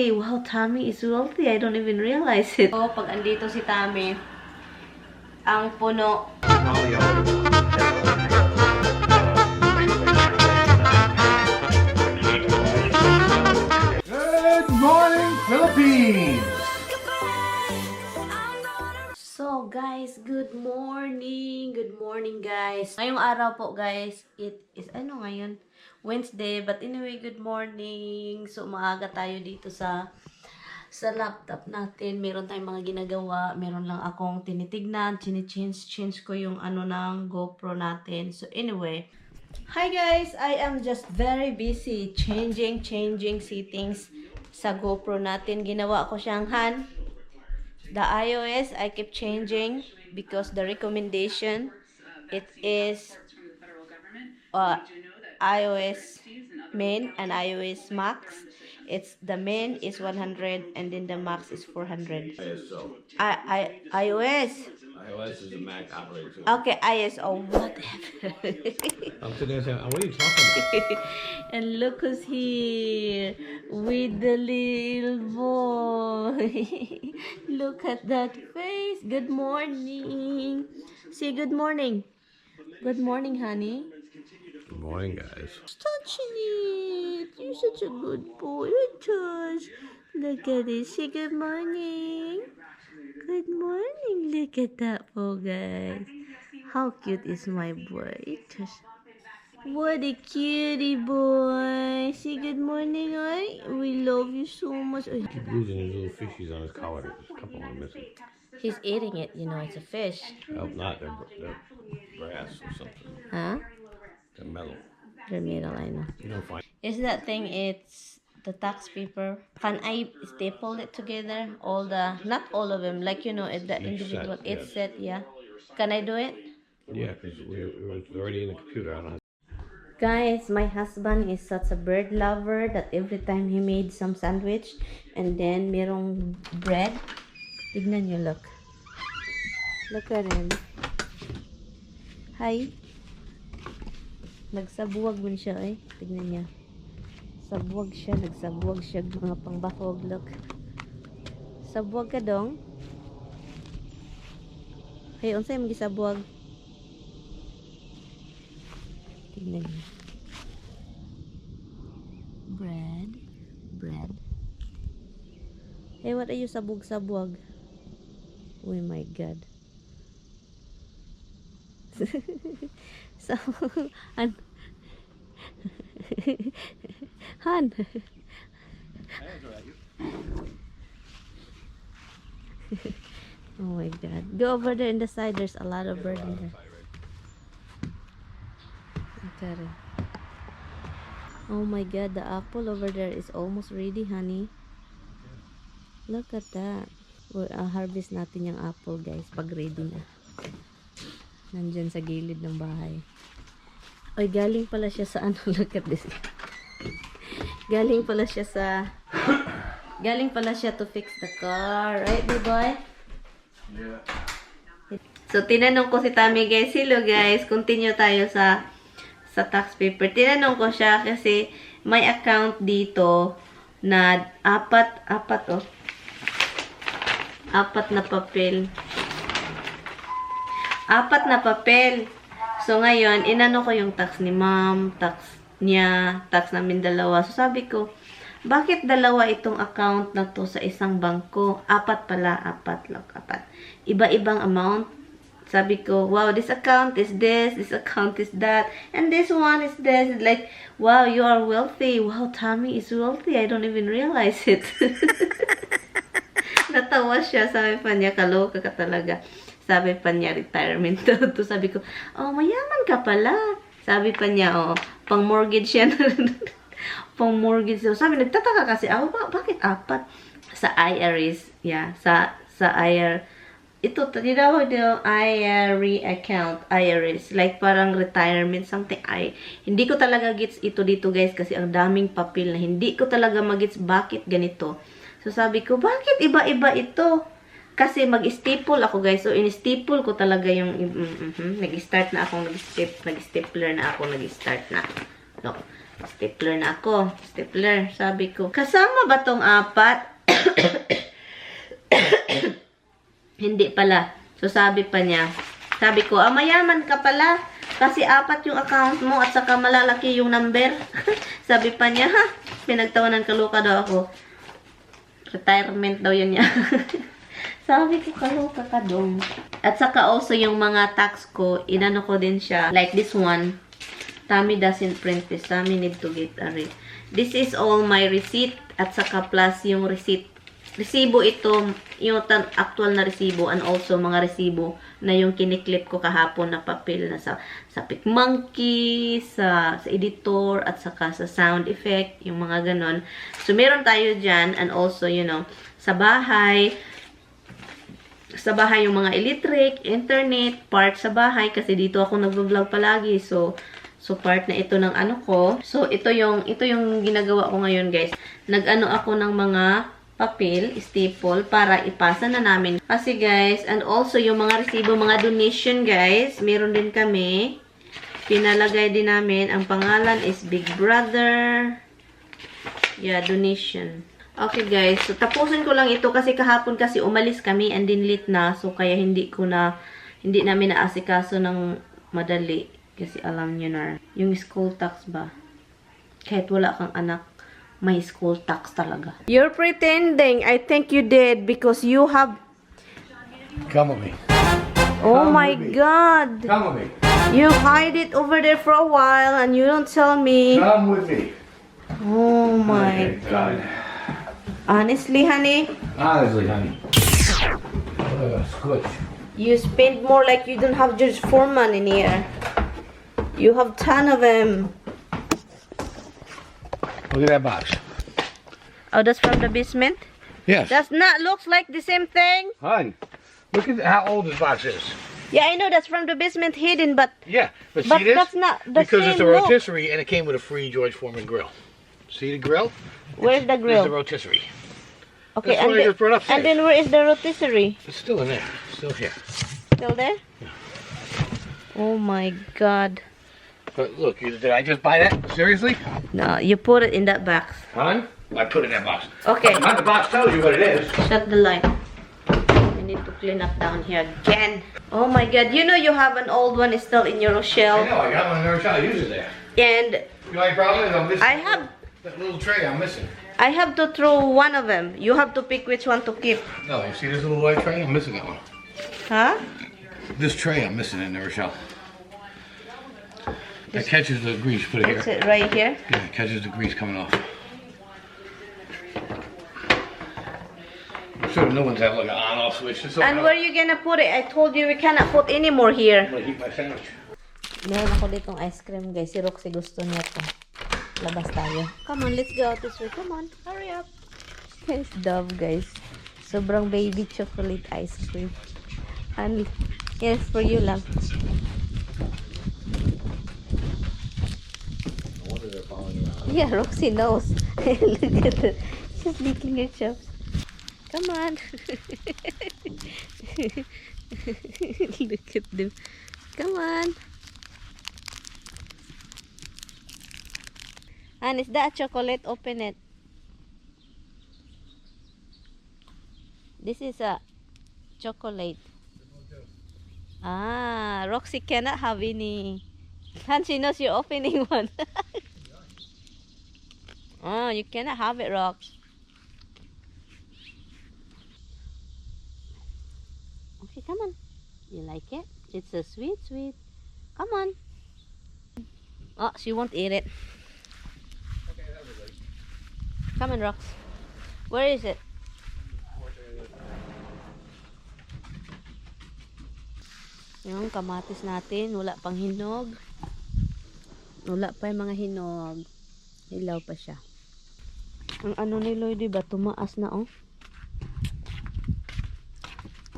Hey, wow, Tommy is wealthy. I don't even realize it. Oh, pag andito si Tommy, ang puno. Good morning, Philippines! So, guys, good morning. Good morning, guys. Ngayong araw po, guys, it is, ano ngayon? Wednesday. But anyway, good morning. So, maaga tayo dito sa laptop natin. Meron tayong mga ginagawa. Meron lang akong tinitignan. Change ko yung ano ng GoPro natin. So, anyway. Hi, guys. I am just very busy changing settings sa GoPro natin. Ginawa ko siyang the iOS, I keep changing because the recommendation, it is iOS main and iOS max. It's the main is 100 and then the max is 400. ISO. iOS. iOS is a Mac operating system. Okay, ISO, whatever. I'm sitting there saying, what are you talking about? And look who's here with the little boy. Look at that face. Good morning. Say good morning. Good morning, honey. Good morning, guys. Touching it. You're such a good boy. Touch. Look at it. Say good morning. Good morning. Look at that boy, guys. How cute is my boy? Touch. What a cutie boy. Say good morning, oi. We love you so much. I keep losing his little fishies on his collar. There's a couple are missing. He's eating it, you know, it's a fish. I hope not. They're brass or something. Huh? They're metal. They're middle, I know. You don't find. Is that thing, it's the tax paper. Can I staple it together? All the, not all of them, like, you know, the individual, set, it's yes. set, yeah. Can I do it? Yeah, because we were already in the computer. I don't know. Guys, my husband is such a bird lover that every time he made some sandwich and then merong bread. Tignan nyo, look. Look at him. Hi. Nagsabuwag mo siya, eh. Tignan niya. Sabuwag siya, nagsabuwag siya. Mga pangbakog, look. Sabuwag ka dong. Hey, unsay mo gisabuwag? Tignan niya. Bread. Hey, what are you sabog-sabog? Oh my God. So, Han. Oh my God. Go over there in the side. There's a lot of bird in there. Okay. Oh my God. The apple over there is almost ready, honey. Look at that. Harvest natin yung apple, guys. Pag ready na. Nandyan sa gilid ng bahay. Oy, galing pala siya sa ano. Look at this. Galing pala siya to fix the car. Right, boy? Yeah. So, tinanong ko si Tommy, guys. Hello, guys. Continue tayo sa tax paper. Tinanong ko siya kasi may account dito na apat na papel. Apat na papel. So, ngayon, inano ko yung tax ni ma'am, tax niya, tax namin dalawa. So, sabi ko, bakit dalawa itong account na to sa isang bangko? Apat pala, apat. Iba-ibang amount. Sabi ko, wow, this account is this account is that, and this one is this. Like, wow, you are wealthy. Wow, Tommy is wealthy. I don't even realize it. Natawa siya. Sabi pa niya, kaloka ka talaga. Sabi pa niya, retirement to. Sabi ko, oh, mayaman ka pala. Sabi pa niya, oh, pang-mortgage yan. Pang-mortgage. So, sabi, nagtataka kasi ako, bakit apat? Sa IRS, yeah, sa IR. Ito, tinawag yung IRA account, IRS. Like, parang retirement, something. Hindi ko talaga gets ito dito, guys, kasi ang daming papel na hindi ko talaga magets bakit ganito. So, sabi ko, bakit iba-iba ito? Kasi mag-staple ako, guys. So, in-staple ko talaga yung nag-start na ako, nag-stapler na ako, nag-start na. No. Stapler na ako. Stapler. Sabi ko, kasama ba tong 4? Hindi pala. So, sabi pa niya. Sabi ko, mayaman ka pala. Kasi 4 yung account mo at saka malalaki yung number. Sabi pa niya, ha? Pinagtawanan kaluka daw ako. Retirement daw yun niya. Sabi ko, kaluka ka dong. At saka also yung mga tax ko, inano ko din siya. Like this one. Tami doesn't print this. Tami need to get a receipt. This is all my receipt. At saka plus yung receipt. Resibo ito, yung actual na resibo. And also mga resibo na yung kiniklip ko kahapon na papel na sa PicMonkey, sa editor, at saka sa sound effect. Yung mga ganon. So meron tayo dyan. And also, you know, sa bahay yung mga electric, internet, part sa bahay. Kasi dito ako nag-vlog palagi. So part na ito ng ano ko. So, ito yung ginagawa ko ngayon, guys. Nag-ano ako ng mga papel, staple, para ipasa na namin. Kasi, guys, and also yung mga resibo, mga donation, guys, meron din kami. Pinalagay din namin. Ang pangalan is Big Brother. Yeah, donation. Okay, guys. So, tapusin ko lang ito kasi kahapon kasi umalis kami and din late na. So, kaya hindi namin naasikaso ng madali. Kasi alam nyo na, yung school tax ba? Kahit wala kang anak, may school tax talaga. You're pretending. I think you did because you have... Come with me. Oh Come my with me. God. Come with me. You hide it over there for a while and you don't tell me. Come with me. Oh my God. Honestly, honey? Honestly, honey. Squish. You spend more like you don't have just 4 months in here. You have 10 of them. Look at that box. Oh, that's from the basement? Yes. That's not, looks like the same thing. Hon, look at how old this box is. Yeah, I know that's from the basement hidden, but... Yeah, but But see this? that's not the because same it's a look. rotisserie and it came with a free George Foreman grill. See the grill? Where's the This is grill? the rotisserie. Okay, That's what I just brought upstairs. and then where is the rotisserie? It's still in there. Still here. Still there? Oh my God. But look, did I just buy that? Seriously? No, you put it in that box. Hon? I put it in that box. Okay. Hon, the box tells you what it is. Shut the light. We need to clean up down here again. Oh my God. You know you have an old one still in your I shelf. know, I got one. I never tried to use it there. And The only problem is I'm missing I have that little tray I'm missing. I have to throw one of them. You have to pick which one to keep. No, you see this little white tray? I'm missing that one. Huh? This tray I'm missing in the Rochelle. That catches the grease. Put it That's here. it right here. Yeah, it catches the grease coming off. I'm sure no one's have like an on-off switch. Just so And where you gonna put it? I told you we cannot put any more here. I'm gonna heat my sandwich. Meron ako ditong ice cream, guys. Si Roxy gusto niya to. Labas tayo. Come on, let's go out this way. Come on, hurry up. It's Dove, guys. Sobrang baby chocolate ice cream. And yes, for you lang. No wonder they're following around. Yeah, Roxy knows. Look at her. She's licking her chops. Come on. Look at them. Come on. And is that chocolate? Open it. This is a chocolate. Ah, Roxy cannot have any. And she knows you're opening one. Oh, you cannot have it, Rox. Okay, come on. You like it? It's a sweet, sweet. Come on. Oh, she won't eat it. Come on, Rox. Where is it? Yung kamatis natin, wala pang hinog. Wala pa yung mga hinog. Hilaw pa siya. Ang ano ni Lloyd, diba? Tumaas na, oh.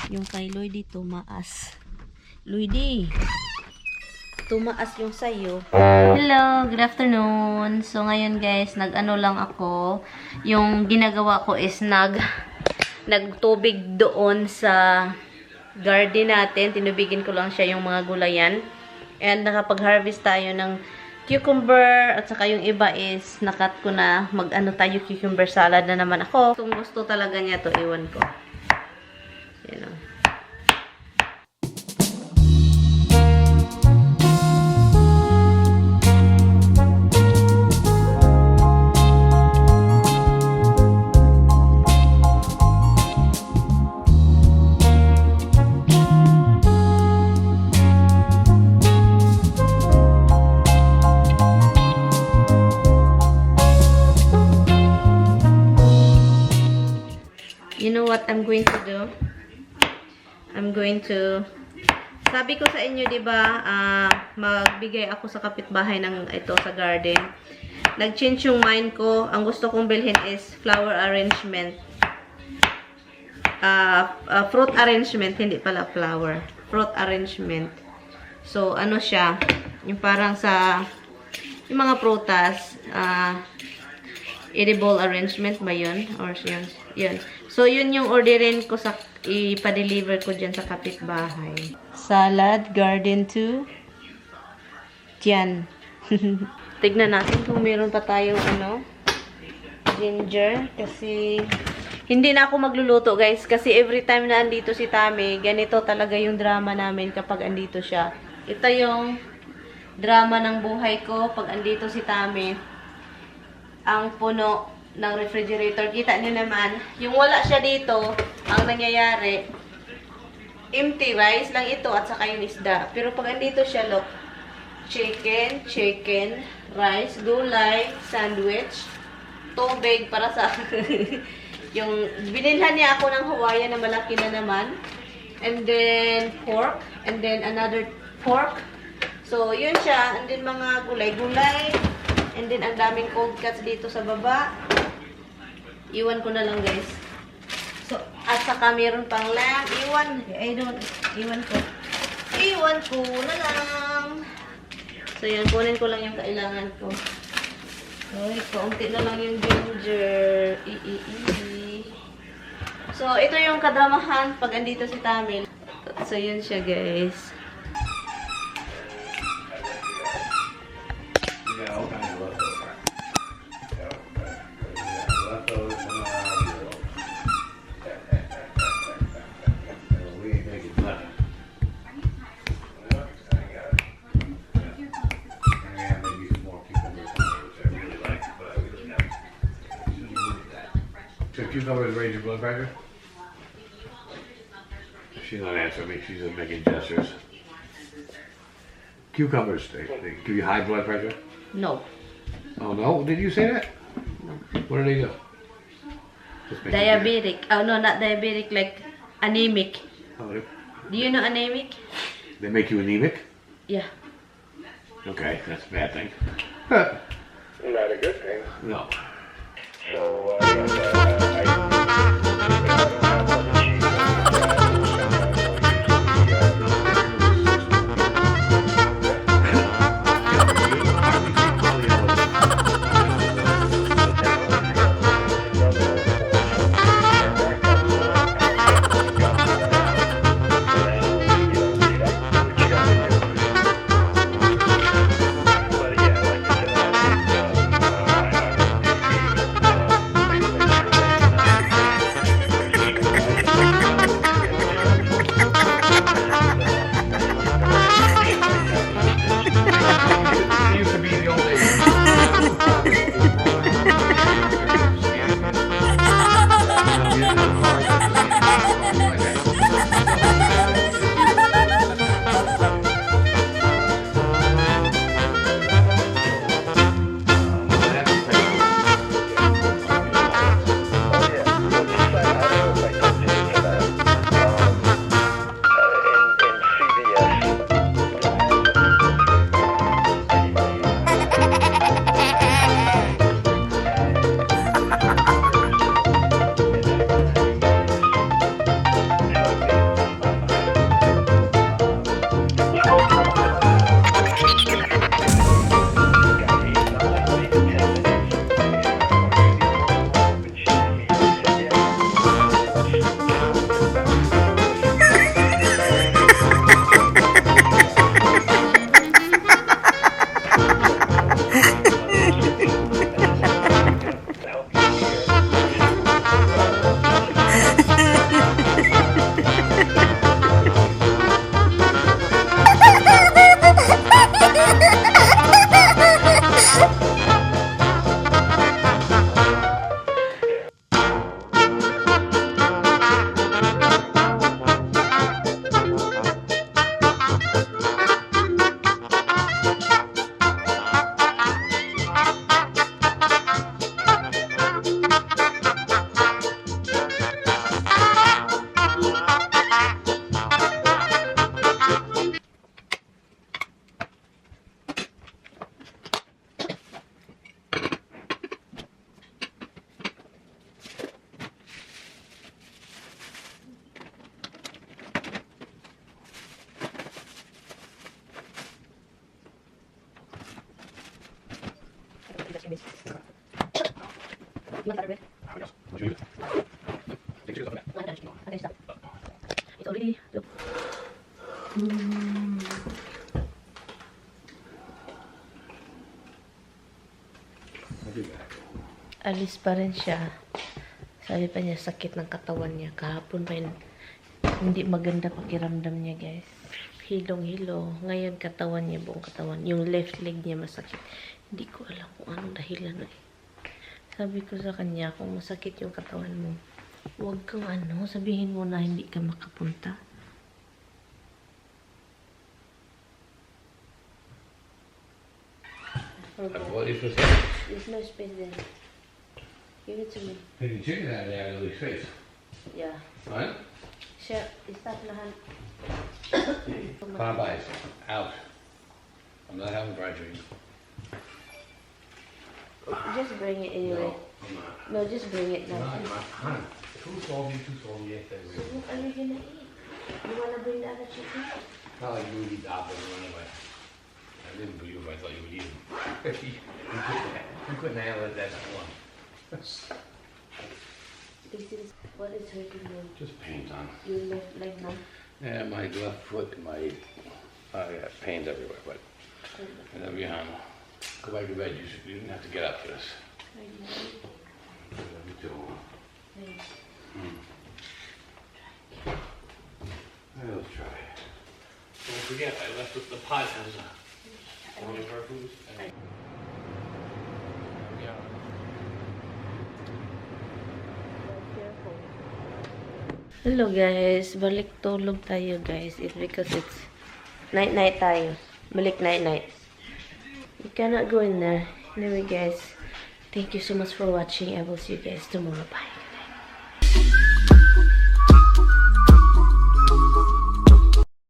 Yung kay Lloyd, tumaas. Lloyd, tumaas yung sayo. Hello, good afternoon. So, ngayon guys, nag-ano lang ako. Yung ginagawa ko is nagtubig doon sa garden natin. Tinubigin ko lang siya yung mga gulayan. And nakapag-harvest tayo ng cucumber at saka yung iba is nakat ko na. Mag-ano tayo, cucumber salad na naman ako. Kung gusto talaga niya to, iwan ko. You know. You know what I'm going to do? I'm going to... Sabi ko sa inyo, di ba, magbigay ako sa kapitbahay ng ito sa garden. Nag-change yung mind ko. Ang gusto kong bilhin is flower arrangement. Fruit arrangement, hindi pala flower. Fruit arrangement. So, ano siya? Yung parang sa... Yung mga prutas, edible arrangement ba yun? Or yun? Yun. So, yun yung orderin ko sa ipa-deliver ko dyan sa kapitbahay. Salad, garden 2. Diyan. Tignan natin kung meron pa tayong ano, ginger. Kasi, hindi na ako magluluto guys. Kasi every time na andito si Tami, ganito talaga yung drama namin kapag andito siya. Ito yung drama ng buhay ko pag andito si Tami. Ang puno ng refrigerator. Kita niyo naman, yung wala siya dito, ang nangyayari, empty rice lang ito at saka yung isda. Pero pag andito siya, look, chicken, rice, gulay, sandwich, tubig para sa yung binilhan niya ako ng Hawaiian na malaki na naman, and then pork, and then another pork. So, yun siya, and then mga gulay, and then ang daming cold cuts dito sa baba. Iwan ko na lang guys. So, at saka meron pang lamb. Iwan ko na lang. So, yan. Kunin ko lang yung kailangan ko. Okay, kaunti na lang yung ginger. So, ito yung kadramahan pag andito si Tamil. So, yun siya guys. So cucumbers raise your blood pressure? She's not answering me. She's just making gestures. Cucumbers, they give you high blood pressure? No. Oh no? Did you say that? No. What do they do? Just make you Diabetic. Oh no, not diabetic, like anemic. Oh, Do you know anemic? they make you anemic? Yeah. Okay, that's a bad thing. Not a good thing. No. So, want to start with? Yes. Would you use it? Take your shoes off. Okay, stop. It's already... I'll be back. Alis pa rin siya. Sabi pa niya, sakit ng katawan niya. Kahapon pa yun, hindi maganda pakiramdam niya, guys. Hilong-hilo. Ngayon, katawan niya, buong katawan. Yung left leg niya masakit. Hindi ko alam kung anong dahilan. Sabi ko sa kanya, kung masakit yung katawan mo, huwag kang sabihin mo na hindi ka makapunta. What is this? Here? There's no space there. Give it to me. Taking chicken out of there, really space. Yeah. Right? Siya, stop lahat. Popeyes. Out. I'm not having fried chicken. Just bring it anyway. I'm not. No, just bring it now. I'm not. Honey, too salty, yes, I So agree. what are you gonna eat? You wanna bring the other chicken? Not like you would eat apples anyway. I didn't believe I thought you would eat them. you couldn't handle it that long. This is what is hurting you. Just pains on. Your left leg now. Yeah, my left foot and my, I got pains everywhere, but, and then behind. Go back to bed, you didn't have to get up for this. Me too. Let's try. Don't forget, I left with the pot as one of our foods. Hello guys, balik tulog tayo guys. It's because it's night tayo. Balik night. You cannot go in there. Anyway guys, thank you so much for watching. I will see you guys tomorrow. Bye.